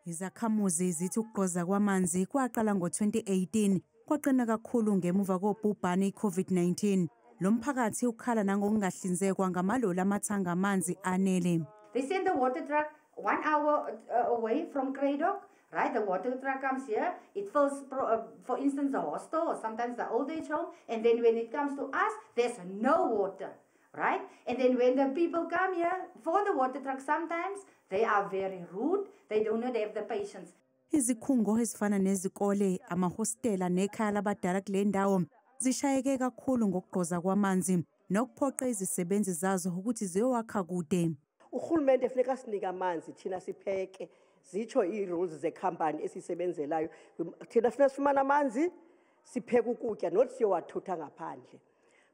Izakhamuzi zithi ukugqoza kwamanzi kwaqala ngo-2018 kwaqina kakhulu ngemuva kobhubhane i-COVID-19. Lo mphakathi ukhala nangokungahlinzekwa ngamaloli amathanga amanzi anele. They send the water truck 1 hour away from Cradock, right? The water truck comes here, it fills, for instance, the hostel or sometimes the old age home, and then when it comes to us, there's no water, right? And then when the people come here for the water truck, sometimes they are very rude, they do not have the patience. Izikhungo ezifana nezikole, amahostela nekhaya labadala kule ndawo zishayeke kakhulu ngokugqoza kwamanzi nokuphoqa izisebenzi zazo ukuthi ziyowakha kude. Urhulumente funeka asinike amanzi thina sipheke, zitsho ii-rules zekhampani esiyisebenzelayo. Thina funeka sifumane amanzi sipheke ukutya, not siyowathutha ngaphandle.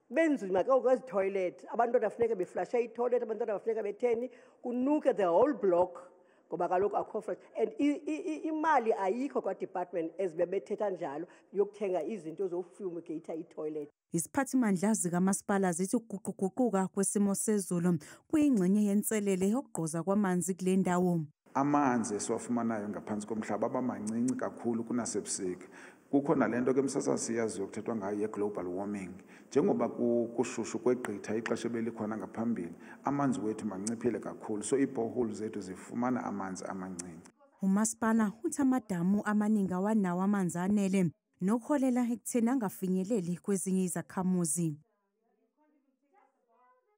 Kube nzima ke kwezi toilet, abantwana funeka beflashe itoilet, abantwana bafuneka betheni, kunuke the whole block ngoba kaloku akho fresh and imali ayikho kwa-department ezibebethetha njalo yokuthenga izinto zofumigate itoilet. Iziphathimandla zikamasipala zithi ukuguquguquka kwesimo sezulu kuyingxenye yenselele yokugqoza kwamanzi kule ndawo. Amanzi esiwafumanayo ngaphansi komhlaba abamancinci kakhulu kunasebusika. Kukho nale nto ke msasazi siyaziyo kuthethwa ngayo ye-global warming. Njengoba kushushu kwegqitha ixesha ebelikhona ngaphambili, amanzi wethu manciphile kakhulu, so iibhoholi zethu zifumana amanzi amancinci. Umasipala uthi amadamu amaningi awanawo amanzi anele nokuholela ekutheni angafinyeleli kwezinye izakhamuzi.